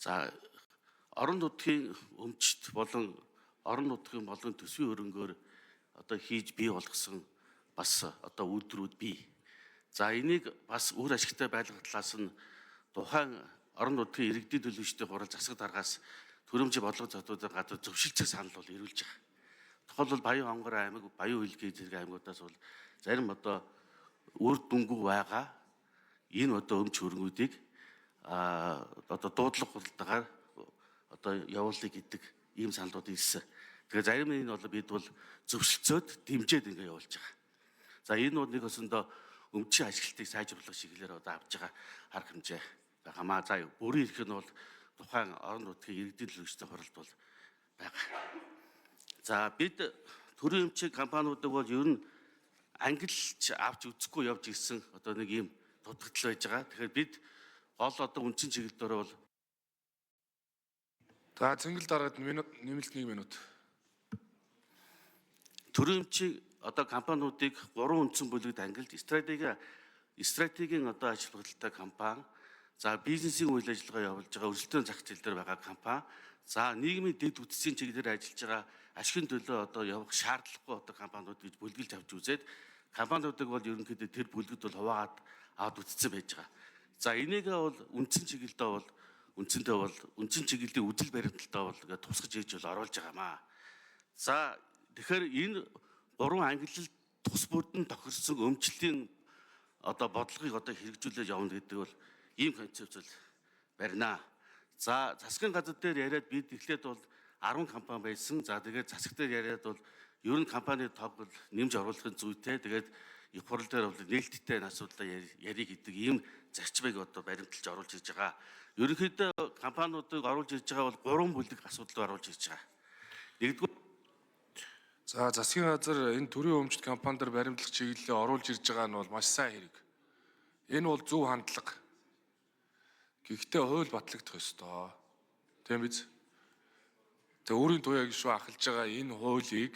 За, орон нутгийн өмчт болон орон нутгийн болон төсвийн хөрөнгөөр одоо хийж бий болгосон бас одоо үйлдвэрүүд бий. За, энийг бас үр ашигтай байлгах талаас нь тухайн орон нутгийн иргэдийн төлөвчдийн хурал, засаг даргаас, төрөмж бодлого зотуудын гадуур зөвшөлдсөх санал бол ирүүлж байгаа. Тухайлбал Баян Хонгор аймаг, Баян Үйлгийн зэрэг аймагудаас бол зарим одоо үр дүнгүй байгаа энэ одоо өмч хөрөнгүүдийг одоо дуудлага хуралдаагаар одоо явуулъя гэдэг ийм саналууд ирсэн. Тэгэхээр зарим энэ бол бид бол зөвшөлдсөд дэмжиж ингээ явуулж байгаа. За, энэ бол нэг өсөндөө өмчийн ашиглалтыг сайжруулах чиглэлээр одоо авч байгаа арга хэмжээ байгаамаа. За, бүрийн эрх нь бол тухайн орон нутгийн иргэдийн төлөөлөгчдийн хуралд бол байгаа. За, бид төрийн өмчийн компаниудыг бол ер нь ангилж авч үзэхгүй явж ирсэн одоо нэг ийм дутагдал байж байгаа. Тэгэхээр бид гол одоо үндсэн чиглэл дээр бол За, цэнгэл дараад минут нэмэлт 1 минут. Төрийн өмчийн одоо компаниудыг гурван үндсэн бүлэгт ангилж, стратегийн одоо ач холбогдолтой компани, за, бизнесийн үйл ажиллагаа явуулж байгаа өрсөлдөөн зах зээл дээр байгаа компани, за, нийгмийн дэд бүтцийн чиглэлээр ажиллаж байгаа ашигын төлөө одоо явах шаардлагагүй одоо компаниуд гэж бүлгэлж авч үзээд компаниудыг бол ерөнхийдөө тэр бүлгэд бол хуваагаад аваад үзсэн байж байгаа. За, энийг бол үндсэн чиглэлдээ бол үндсэндээ бол үндсэн чиглэлийн үзэл баримталтаа бол ингээд тусгаж ээж бол оруулж байгаамаа. За, тэгэхээр энэ гурван ангилал тус бүрдэн тохирсон өмчлөлийн одоо бодлогыг одоо хэрэгжүүлээд явна гэдэг бол ийм концепц бол барина. За, засгийн газар дээр яриад бид эхлээд бол 10 компани байсан. За, тэгээд засаг дээр яриад бол ер нь компани тоог бол нэмж оруулахын зүйтэй. Тэгээд их хурал дээр бол нээлттэй асуудлаа ярих гэдэг ийм зарчмыг одоо баримталж оруулж ирж байгаа. Ерөнхийдөө компаниудыг оруулж ирж байгаа бол гурван бүлэг асуудал оруулж ирж байгаа. Нэгдүгээр За, засгийн газар энэ төрийн өмчт компани дээр баримтлах чиглэлээ оруулж ирж байгаа нь бол маш сайн хэрэг. Энэ бол зөв хандлага. Гэхдээ хууль батлагдах ёстой. Тийм биз? Тэгээ өөрийн туяаг шүү ахалж байгаа энэ хуулийг